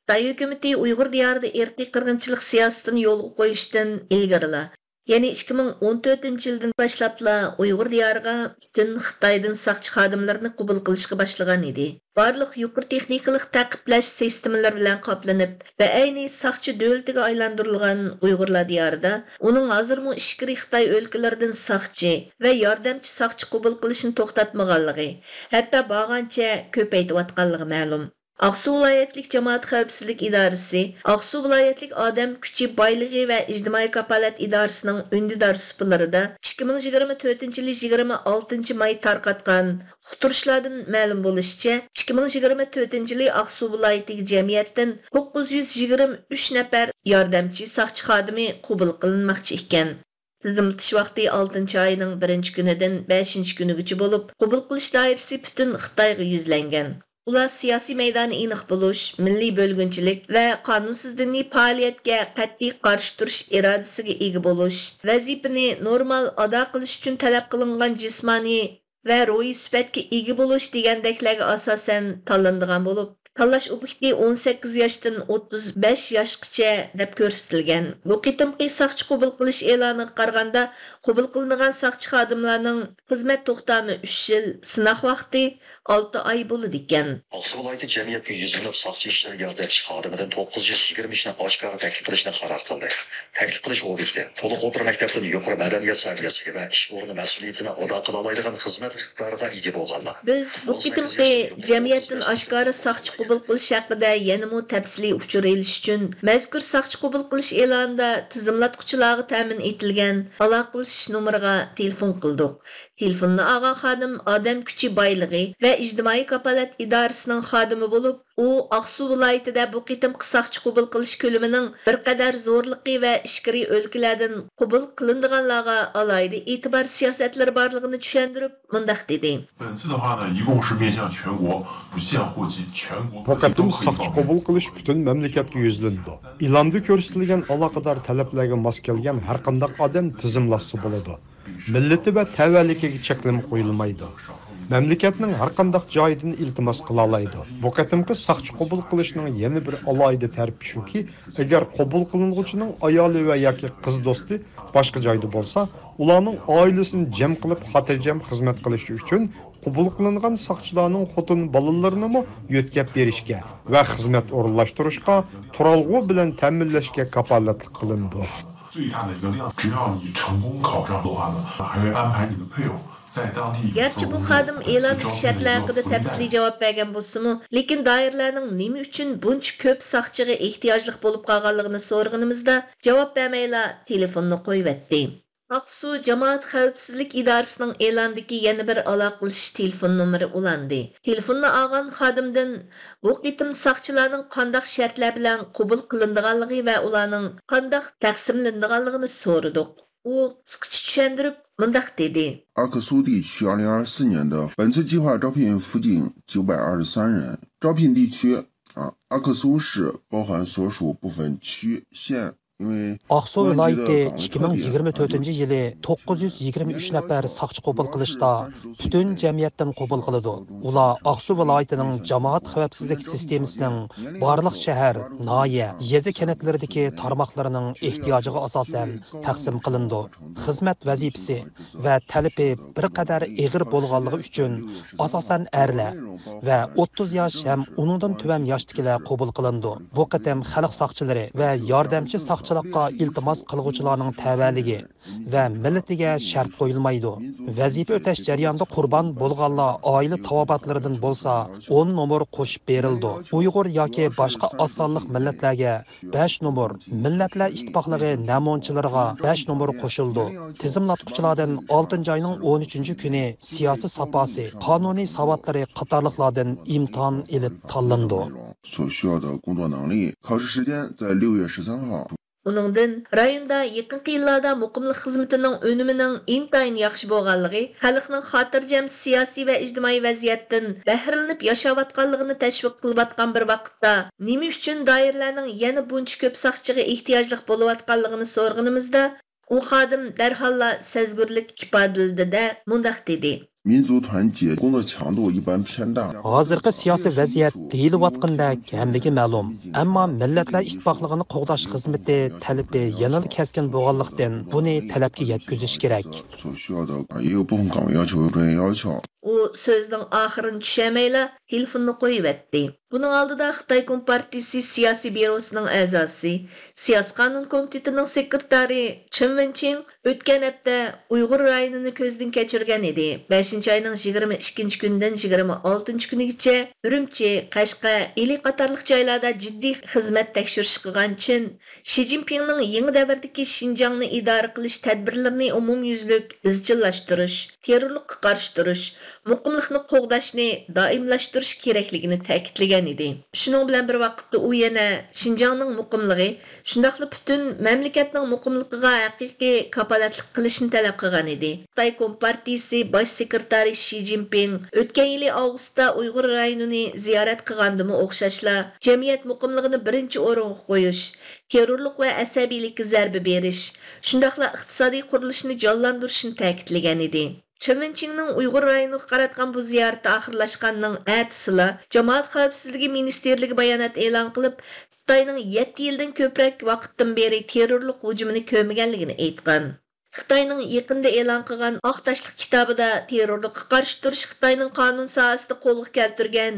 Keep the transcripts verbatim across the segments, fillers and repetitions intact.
خىتاي ھۆكۈمىتى ئۇيغۇر دىيارىدا ئىرقىي قىرغىنچىلىق سىياسىتىنى يولغا قويۇشتىن ئىلگىرىلا، يەنى ئىككى مىڭ ئون تۆتىنچى يىلدىن باشلاپلا ئۇيغۇر دىيارىغا پۈتۈن خىتايدىن ساقچى خادىملىرىنى قوبۇل قىلىشقا باشلىغان ئىدى. بارلىق يۇقىرى تېخنىكىلىق تەقىبلەش سىستېمىلىرى بىلەن قاپلىنىپ، بەئەينى ساقچى دۆلىتىگە ئايلاندۇرۇلغان ئۇيغۇرلار دىيارىدا ئۇنىڭ ھازىرمۇ ئىچكىرى خىتاي ئۆلكىلىرىدىن ساقچى ۋە ياردەمچى ساقچى قوبۇل قىلىشنى توختاتمىغانلىقى، ھەتتا بارغانچە كۆپەيتىۋاتقانلىقى مەلۇم. ئاقسۇ ۋىلايەتلىك جامائەت خەۋپسىزلىك ئىدارىسى، ئاقسۇ ۋىلايەتلىك ئادەم كۈچى بايلىقى ۋە ئىجتىمائىي كاپالەت ئىدارىسىنىڭ ئۈندىدار سۇپىلىرىدا ئىككى مىڭ يىگىرمە تۆتىنچى يىلى يىگىرمە ئالتىنچى ماي تارقاتقان ئۇقتۇرۇشلاردىن مەلۇم بولۇشىچە، ئىككى مىڭ يىگىرمە تۆتىنچى يىلى ئاقسۇ ۋىلايىتىگە جەمئىيەتتىن توققۇز يۈز يىگىرمە ئۈچ نەپەر ياردەمچى ساقچى خادىمى قوبۇل قىلىنماقچى ئىكەن. تىزىملىتىش ۋاقتى ئالتىنچى ئاينىڭ بىرىنچى كۈنىدىن بەشىنچى كۈنىگىچە بولۇپ، قوبۇل قىلىش دائىرىسى پۈتۈن خىتايغا يۈزلەنگەن. ئۇلار سىياسىي مەيدانى ئېنىق بولۇش، مىللىي بۆلگۈنچىلىك ۋە قانۇنسىز دىنىي پائالىيەتكە قەتئىي قارشى تۇرۇش ئىرادىسىگە ئىگە بولۇش، ۋەزىپىنى نورمال ئادا قىلىش ئۈچۈن تەلەپ قىلىنغان جىسمانىي ۋە روھىي سۈپەتكە ئىگە بولۇش دېگەندەكلەرگە ئاساسەن تاللىنىدىغان بولۇپ، تاللاش ئوبيېكتى ئون سەككىز ياشتىن ئوتتۇز بەش ياشقىچە دەپ كۆرسىتىلگەن. بۇ قېتىمقى ساقچى قوبۇل قىلىش ئېلانىغا قارىغاندا، قوبۇل قىلىنغان ساقچى خادىملارنىڭ خىزمەت توختامى ئۈچ يىل، سىناق ۋاقتى ئالتە ئاي بولىدىكەن. ئاقسۇ ۋىلايىتى جەمئىيەتكە يۈزلىنىپ، ساقچى ئىشلىرى ياردەمچى خادىمىدىن توققۇز يۈز يىگىرمە ئۈچنى ئاشكارا تەكلىپ قىلىشنى قارار قىلدى. تەكلىپ قىلىش ئوبيېكتى: تولۇق ئوتتۇرا مەكتەپتىن يۇقىرى مەدەنىيەت سەۋىيەسىگە ۋە ئىش ئورنى مەسئۇلىيىتىنى ئادا قىلالايدىغان خىزمەت ئىقتىدارىغا ئىگە بولغانلار. بىز بۇ قېتىمقى جەمئىيەتتىن ئاشكارا ساقچى قوبۇل قىلىش ھەققىدە يەنىمۇ تەپسىلىي ئۇچۇر ئېلىش ئۈچۈن، مەزكۇر ساقچى قوبۇل قىلىش ئېلانىدا تىزىملاتقۇچىلارغا تەمىن ئېتىلگەن ئالاقىلىشىش نومۇرىغا تېلېفون قىلدۇق. تېلېفوننى ئالغان خادىم ئادەم كۈچى بايلىقى ۋە ئىجتىمائىي كاپالەت ئىدارىسىنىڭ خادىمى بولۇپ، ئۇ ئاقسۇ ۋىلايىتىدە بۇ قېتىمقى ساقچى قوبۇل قىلىش كۆلىمىنىڭ بىر قەدەر زورلۇقى ۋە ئىچكىرى ئۆلكىلەردىن قوبۇل قىلىنىدىغانلارغا ئالاھىدە ئېتىبار سىياسەتلىرى بارلىقىنى چۈشەندۈرۈپ، مۇنداق دېدى. 本次的话呢，一共是面向全国，不限户籍，全国各地都可以报名。 بۇ قېتىم ساقچى قوبۇل قىلىش پۈتۈن مەملىكەتكە يۈزلىنىدۇ. ئېلاندا كۆرسىتىلگەن ئالاقىدار تەلەپلەرگە ماس كەلگەن ھەرقانداق ئادەم تىزىملاتسا بولىدۇ. مىللىتى ۋە تەۋەلىكىگە چەكلىمە قويۇلمايدۇ. مەملىكەتنىڭ ھەرقانداق جايىدىن ئىلتىماس قىلالايدۇ. بۇ قېتىمقى ساقچى قوبۇل قىلىشنىڭ يەنە بىر ئالاھىدە تەرىپى شۇكى، ئەگەر قوبۇل قىلىنغۇچىنىڭ ئايالى ۋە ياكى قىز دوستى باشقا جايدا بولسا، ئۇلارنىڭ ئائىلىسىنى جەم قىلىپ، خاتىرجەم خىزمەت قىلىشى ئۈچۈن قوبۇل قىلىنغان ساقچىلارنىڭ خوتۇن بالىلىرىنىمۇ يۆتكەپ بېرىشكە ۋە خىزمەت ئورۇنلاشتۇرۇشقا، تۇرالغۇ بىلەن تەمىنلەشكە كاپالەتلىك قىلىنىدۇ. 最大的一个量，只要你成功考上的话呢，还会安排你的配偶在当地 گەرچە بۇ خادىم ئېلاندىكى شەرتلەر ھەققىدە تەپسىلىي جاۋاب بەرگەن بولسىمۇ، لېكىن دائىرىلەرنىڭ نېمە ئۈچۈن بۇنچە كۆپ ساقچىغا ئېھتىياجلىق بولۇپ قالغانلىقىنى سورىغىنىمىزدا، جاۋاب بەرمەيلا تېلېفوننى قويۇۋەتتى. ئاقسۇ جامائەت خەۋپسىزلىك ئىدارىسىنىڭ ئېلاندىكى يەنە بىر ئالاقىلىشىش تېلېفون نومۇرى ئۇلاندى. تېلېفوننى ئالغان خادىمدىن بۇ قېتىم ساقچىلارنىڭ قانداق شەرتلەر بىلەن قوبۇل قىلىنىدىغانلىقى ۋە ئۇلارنىڭ قانداق تەقسىملىنىدىغانلىقىنى سورىدۇق. ئۇ قىسقىچە چۈشەندۈرۈپ مۇنداق دېدى. 阿克苏地区二零二四年的本次计划招聘附近九百二十三人，招聘地区啊，阿克苏市包含所属部分区县，因为 ئاقسۇ ۋىلايىتى ئىككى مىڭ يىگىرمە تۆتىنچى يىلى توققۇز يۈز يىگىرمە ئۈچ نەپەر ساقچى قوبۇل قىلىشتا پۈتۈن جەمئىيەتتىن قوبۇل قىلىدۇ. ئۇلار ئاقسۇ ۋىلايىتىنىڭ جامائەت خەۋپسىزلىك سىستېمىسىنىڭ بارلىق شەھەر، ناھىيە، يېزا، كەنتلىرىدىكى تارماقلىرىنىڭ ئېھتىياجىغا ئاساسەن تەقسىم قىلىنىدۇ. خىزمەت ۋەزىپىسى ۋە تەلىپى بىر قەدەر ئېغىر بولغانلىقى ئۈچۈن، ئاساسەن، ئەرلەر ۋە ئوتتۇز ياش ھەم ئۇنىڭدىن تۆۋەن ياشتىكىلەر قوبۇل قىلىنىدۇ. بۇ قېتىم خەلق ساقچىلىرى ۋە ياردەمچى ساقچىلىققا ئىلتىماس قىلغۇچىلارنىڭ تەۋەلىكى ۋە مىللىتىگە شەرت قويۇلمايدۇ. ۋەزىپە ئۆتەش جەريانىدا قۇربان بولغانلار ئائىلە تاۋابىئاتلىرىدىن بولسا، ئون نومۇر قوشۇپ بېرىلىدۇ. ئۇيغۇر ياكى باشقا ئاز سانلىق مىللەتلەرگە بەش نومۇر، مىللەتلەر ئىتتىپاقلىقى نەمۇنىچىلىرىغا بەش نومۇر قوشۇلىدۇ. تىزىملاتقۇچىلاردىن ئالتىنچى ئاينىڭ ئون ئۈچىنچى كۈنى سىياسىي ساپاسى، قانۇنىي ساۋاتلىرى قاتارلىقلاردىن ئىمتىھان ئېلىپ تاللىنىدۇ. 所需要的工作能力，考试时间在六月十三号。 ئۇنىڭدىن رايوندا يېقىنقى يىللاردا مۇقىملىق خىزمىتىنىڭ ئۈنۈمىنىڭ ئىنتايىن ياخشى بولغانلىقى، خەلقنىڭ خاتىرجەم سىياسىي ۋە ئىجتىمائىي ۋەزىيەتتىن بەھرىلىنىپ ياشاۋاتقانلىقىنى تەشۋىق قىلىۋاتقان بىر ۋاقىتتا، نېمە ئۈچۈن دائىرىلەرنىڭ يەنە بۇنچە كۆپ ساقچىغا ئېھتىياجلىق بولۇۋاتقانلىقىنى سورىغىنىمىزدا، ئۇ خادىم دەرھاللا سەزگۈرلۈك ئىپادىلىدى-دە، مۇنداق دېدى. 民族团结工作强度一般偏大。 ھازىرقى سىياسىي ۋەزىيەت دېيىلىۋاتقىنىدەك ھەممىگە مەلۇم. ئەمما مىللەتلەر ئىتتىپاقلىقىنى قوغداش خىزمىتى تەلىپى يەنىلا كەسكىن بولغانلىقتىن، بۇنى تەلەپكە يەتكۈزۈش كېرەك. 所需要的一个部分岗位要求、人员要求。 ئۇ سۆزىنىڭ ئاخىرىنى چۈشەنمەيلا تېلېفوننى قويۇۋەتتى. بۇنىڭ ئالدىدا خىتاي كومپارتىيىسى سىياسىي بيۇروسىنىڭ ئەزاسى، سىياسىي قانۇن كومىتېتىنىڭ سېكرېتارى چېن ۋېنچىڭ ئۆتكەن ھەپتە ئۇيغۇر رايونىنى كۆزدىن كەچۈرگەن ئىدى. بەشىنچى ئاينىڭ يىگىرمە ئىككىنچى كۈنىدىن يىگىرمە ئالتىنچى كۈنىگىچە ئۈرۈمچى، قەشقەر، ئىلى قاتارلىق جايلاردا جىددىي خىزمەت تەكشۈرۈش قىلغان چېن، شى جىنپىڭنىڭ يېڭى دەۋردىكى شىنجاڭنى ئىدارە قىلىش تەدبىرلىرىنى ئومۇميۈزلۈك ئىزچىللاشتۇرۇش، تېررورلۇققا قارشى تۇرۇش، مۇقىملىقنى قوغداشنى دائىملاشتۇرۇش كېرەكلىكىنى تەكىتلىگەن ئىدى. شۇنىڭ بىلەن بىر ۋاقىتتا ئۇ يەنە شىنجاڭنىڭ مۇقىملىقى، شۇنداقلا پۈتۈن مەملىكەتنىڭ مۇقىملىقىغا ھەقىقىي كاپالەتلىك قىلىشنى تەلەپ قىلغان ئىدى. خىتاي كومپارتىيىسى باش سېكرېتارى شى جىنپىڭ ئۆتكەن يىلى ئاۋغۇستتا ئۇيغۇر رايونىنى زىيارەت قىلغاندىمۇ ئوخشاشلا، جەمئىيەت مۇقىملىقىنى بىرىنچى ئورۇنغا قويۇش، تېررورلۇق ۋە ئەسەبىيلىككە زەربە بېرىش، شۇنداقلا ئىقتىسادىي قۇرۇلۇشنى جانلاندۇرۇشنى تەكىتلىگەن ئىدى. چېن ۋېنچىڭنىڭ ئۇيغۇر رايونىغا قاراتقان بۇ زىيارىتى ئاخىرلاشقاننىڭ ئەتىسىلا، جامائەت خەۋپسىزلىكى مىنىستىرلىكى بايانات ئېلان قىلىپ، خىتاينىڭ يەتتە يىلدىن كۆپرەك ۋاقىتتىن بېرى تېررورلۇق ھۇجۇمىنى كۆرمىگەنلىكىنى ئېيتقان. خىتاينىڭ يېقىندا ئېلان قىلغان ئاق تاشلىق كىتابىدا تېررورلۇققا قارشى تۇرۇش خىتاينىڭ قانۇن ساھەسىدە قولغا كەلتۈرگەن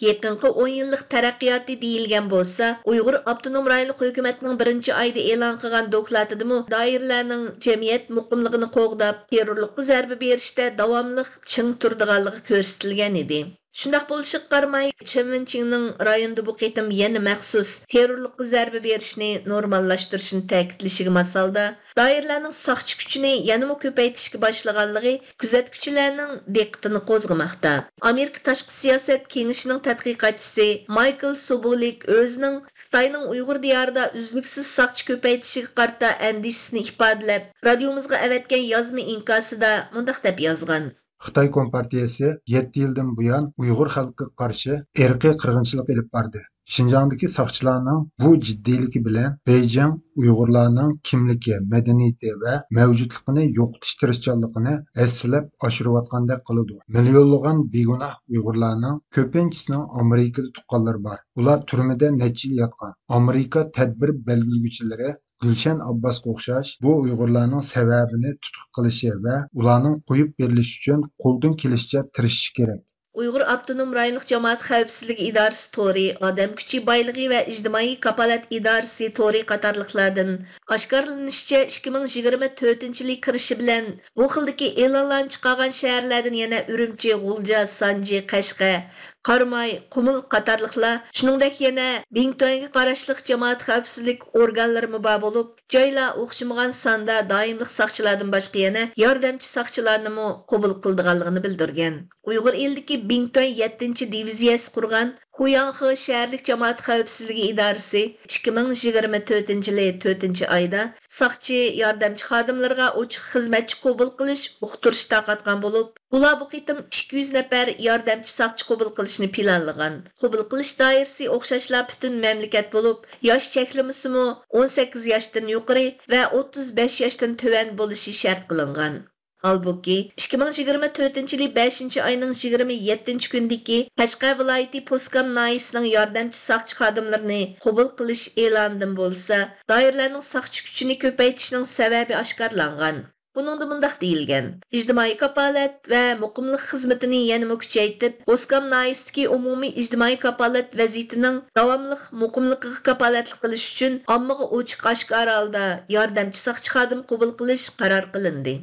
يېقىنقى ئون يىللىق تەرەققىياتى دېيىلگەن بولسا، ئۇيغۇر ئاپتونوم رايونلۇق ھۆكۈمەتنىڭ بىرىنچى ئايدا ئېلان قىلغان دوكلاتىدىمۇ دائىرىلەرنىڭ جەمئىيەت مۇقىملىقىنى قوغداپ، تېررورلۇققا زەربە بېرىشتە داۋاملىق چىڭ تۇرىدىغانلىقى كۆرسىتىلگەن ئىدى. شۇنداق بولۇشىغا قارىماي، چېن ۋېنچىڭنىڭ رايوندا بۇ قېتىم يەنە مەخسۇس تېررورلۇققا زەربە بېرىشنى نورماللاشتۇرۇشنى تەكىتلىشىگە ماس ھالدا، دائىرىلەرنىڭ ساقچى كۈچىنى يەنىمۇ كۆپەيتىشكە باشلىغانلىقى كۆزەتكۈچىلەرنىڭ دىققىتىنى قوزغىماقتا. ئامېرىكا تاشقى سىياسەت كېڭىشىنىڭ تەتقىقاتچىسى مايكل سوبولىك ئۆزىنىڭ خىتاينىڭ ئۇيغۇر دىيارىدا ئۈزلۈكسىز ساقچى كۆپەيتىشىگە قارىتا ئەندىشىسىنى ئىپادىلەپ، رادىيومىزغا ئەۋەتكەن يازما ئىنكاسىدا مۇنداق دەپ يازغان. خىتاي كومپارتىيىسى يەتتە يىلدىن بۇيان ئۇيغۇر خەلقىگە قارشى ئىرقىي قىرغىنچىلىق ئېلىپ باردى. شىنجاڭدىكى ساقچىلارنىڭ بۇ جىددىيلىكى بىلەن بېيجىڭ ئۇيغۇرلارنىڭ كىملىكى، مەدەنىيىتى ۋە مەۋجۇتلۇقىنى يوقىتىش تىرىشچانلىقىنى ھەسسىلەپ ئاشۇرۇۋاتقاندەك قىلىدۇ. مىليونلىغان بىگۇناھ ئۇيغۇرلارنىڭ كۆپىنچىسىنىڭ ئامېرىكىدا تۇغقانلىرى بار. ئۇلار تۈرمىدە نەچچە يىل ياتقان. ئامېرىكا تەدبىر بەلگىلىگۈچىلىرى گۈلشەن ئابباسقا ئوخشاش بۇ ئۇيغۇرلارنىڭ سەۋەبىنى تۇتقا قىلىشى ۋە ئۇلارنىڭ قويۇپ بېرىلىشى ئۈچۈن قولدىن كېلىشىچە تىرىشىشى كېرەك. ئۇيغۇر ئاپتونوم رايونلۇق جامائەت خەۋپسىزلىكى ئىدارىسى تورى ئادەم كۈچى بايلىقى ۋە ئىجتىمائىي كاپالەت ئىدارىسى تورى قاتارلىقلاردىن ئاشكارىلىنىشىچە، ئىككى مىڭ يىگىرمە تۆتىنچى يىلى كىرىشى بىلەن بۇ خىلدىكى ئېلانلارنى چىقارغان شەھەرلەردىن يەنە ئۈرۈمچى، غۇلجا، سانجى، قەشقەر، قاراماي، قۇمۇل قاتارلىقلار، شۇنىڭدەك يەنە بىڭتۈەنگە قاراشلىق جامائەت خەۋپسىزلىك ئورگانلىرىمۇ بار بولۇپ، جايلار ئوخشىمىغان ساندا دائىملىق ساقچىلاردىن باشقا يەنە ياردەمچى ساقچىلارنىمۇ قوبۇل قىلىدىغانلىقىنى بىلدۈرگەن. ئۇيغۇر ئېلىدىكى بىڭتۈەن يەتتىنچى دىۋىزىيەسى قۇرغان خۇياڭخې شەھەرلىك جامائەت خەۋپسىزلىكى ئىدارىسى ئىككى مىڭ يىگىرمە تۆتىنچى يىلى تۆتىنچى ئايدا ساقچى، ياردەمچى خادىملىرىغا ئوچۇق خىزمەتچى قوبۇل قىلىش ئۇقتۇرۇشى تارقاتقان بولۇپ، ئۇلار بۇ قېتىم ئىككى يۈز نەپەر ياردەمچى ساقچى قوبۇل قىلىشنى پىلانلىغان. قوبۇل قىلىش دائىرىسى ئوخشاشلا پۈتۈن مەملىكەت بولۇپ، ياش چەكلىمىسىمۇ ئون سەككىز ياشتىن يۇقىرى ۋە ئوتتۇز بەش ياشتىن تۆۋەن بولۇشى شەرت قىلىنغان. ھالبۇكى، ئىككى مىڭ يىگىرمە تۆتىنچى يىلى بەشىنچى ئاينىڭ يىگىرمە يەتتىنچى كۈنىدىكى قەشقەر ۋىلايىتى پۇسكام ناھىيىسىنىڭ ياردەمچى ساقچى خادىملىرىنى قوبۇل قىلىش ئېلانىدىن بولسا، دائىرىلەرنىڭ ساقچى كۈچىنى كۆپەيتىشنىڭ سەۋەبى ئاشكارىلانغان. بۇنىڭدا مۇنداق دېيىلگەن: ئىجتىمائىي كاپالەت ۋە مۇقىملىق خىزمىتىنى يەنىمۇ كۈچەيتىپ، پۇسكام ناھىيىسىدىكى ئومۇمىي ئىجتىمائىي كاپالەت ۋەزىيىتىنىڭ داۋاملىق مۇقىملىقىغا كاپالەتلىك قىلىش ئۈچۈن ئاممىغا ئوچۇق ئاشكارا ھالدا ياردەمچى ساقچى خادىم قوبۇل قىلىش قارار قىلىندى.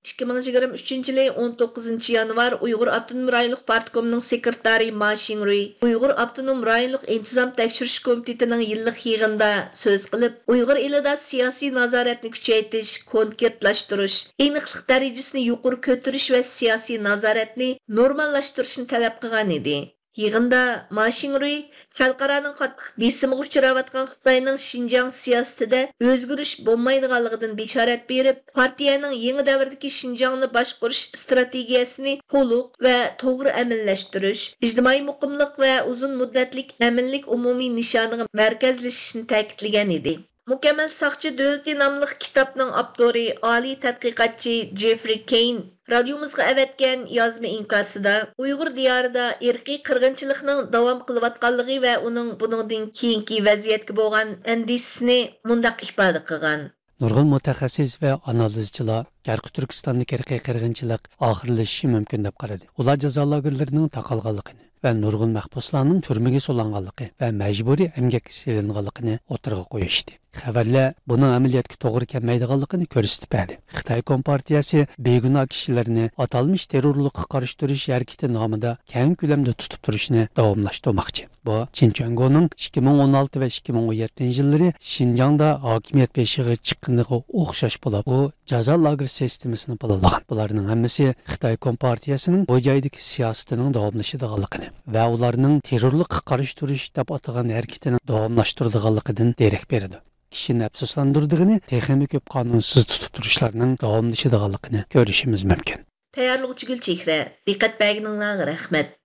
ئىككى مىڭ يىگىرمە ئۈچىنچى يىلى ئون توققۇزىنچى يانۋار ئۇيغۇر ئاپتونوم رايونلۇق پارتكومنىڭ سېكرېتارى ما شىڭرۇي ئۇيغۇر ئاپتونوم رايونلۇق ئىنتىزام تەكشۈرۈش كومىتېتىنىڭ يىللىق يىغىنىدا سۆز قىلىپ، ئۇيغۇر ئېلىدا سىياسىي نازارەتنى كۈچەيتىش، كونكرېتلاشتۇرۇش، ئېنىقلىق دەرىجىسىنى يۇقىرى كۆتۈرۈش ۋە سىياسىي نازارەتنى نورماللاشتۇرۇشنى تەلەپ قىلغان ئىدى. يىغىندا ما شىڭرۇي خەلقئارانىڭ قاتتىق بېسىمىغا ئۇچراۋاتقان خىتاينىڭ شىنجاڭ سىياسىتىدە ئۆزگىرىش بولمايدىغانلىقىدىن بېشارەت بېرىپ، پارتىيەنىڭ يېڭى دەۋردىكى شىنجاڭنى باشقۇرۇش ئىستراتېگىيەسىنى تولۇق ۋە توغرا ئەمەلىيلەشتۈرۈش، ئىجتىمائىي مۇقىملىق ۋە ئۇزۇن مۇددەتلىك ئەمىنلىك ئومۇمىي نىشانىغا مەركەزلىشىشنى تەكىتلىگەن ئىدى. مۇكەممەل ساقچى دۆلىتى ناملىق كىتابنىڭ ئاپتورى، ئالىي تەتقىقاتچى جېفرى كېين رادىيومىزغا ئەۋەتكەن يازما ئىنكاسىدا ئۇيغۇر دىيارىدا ئىرقىي قىرغىنچىلىقنىڭ داۋام قىلىۋاتقانلىقى ۋە ئۇنىڭ بۇنىڭدىن كېيىنكى ۋەزىيەتكە بولغان ئەندىشىسىنى مۇنداق ئىپادە قىلغان. نۇرغۇن مۇتەخەسسىس ۋە ئانالىزچىلار شەرقىي تۈركىستاندىكى ئىرقىي قىرغىنچىلىق ئاخىرلىشىشى مۇمكىن دەپ قارىدى. ئۇلار جازا لاگېرلىرىنىڭ تاقالغانلىقىنى ۋە نۇرغۇن مەھبۇسلارنىڭ تۈرمىگە سولانغانلىقى ۋە مەجبۇرىي ئەمگەككە سېلىنغانلىقىنى ئوتتۇرىغا قويۇشتى. خەۋەرلەر بۇنىڭ ئەمەلىيەتكە توغرا كەلمەيدىغانلىقىنى كۆرسىتىپ بەردى. خىتاي كومپارتىيەسى بىگۇناھ كىشىلەرنى ئاتالمىش تېررورلۇققا قارشى تۇرۇش ھەرىكىتى نامىدا كەڭ كۆلەمدە تۇتۇپ تۇرۇشنى داۋاملاشتۇرماقچى. بۇ چىن چۈەنگونىڭ ئىككى مىڭ ئون ئالتە ۋە ئىككى مىڭ ئون يەتتىنچى يىللىرى شىنجاڭدا ھاكىمىيەت بېشىغا چىققىنىغا ئوخشاش بولۇپ، ئۇ جازا لاگېر سىستېمىسىنى پالانلىغان. بۇلارنىڭ ھەممىسى خىتاي كومپارتىيەسىنىڭ بۇ جايدىكى سىياسىتىنىڭ داۋاملىشىدىغانلىقىنى ۋە ئۇلارنىڭ تېررورلۇققا قارشى تۇرۇش دەپ ئاتىغان ھەرىكىتىنى داۋاملاشتۇرىدىغانلىقىدىن دېرەك بېرىدۇ. كىشىنى ئەپسۇسلاندۇرىدىغىنى تېخىمۇ كۆپ قانۇنسىز تۇتۇپ تۇرۇشلارنىڭ داۋاملىشىدىغانلىقىنى كۆرۈشىمىز مۇمكىن. تەييارلىغۇچى گۈلچېھرە، دىققەت بەرگىنىڭلارغا رەھمەت.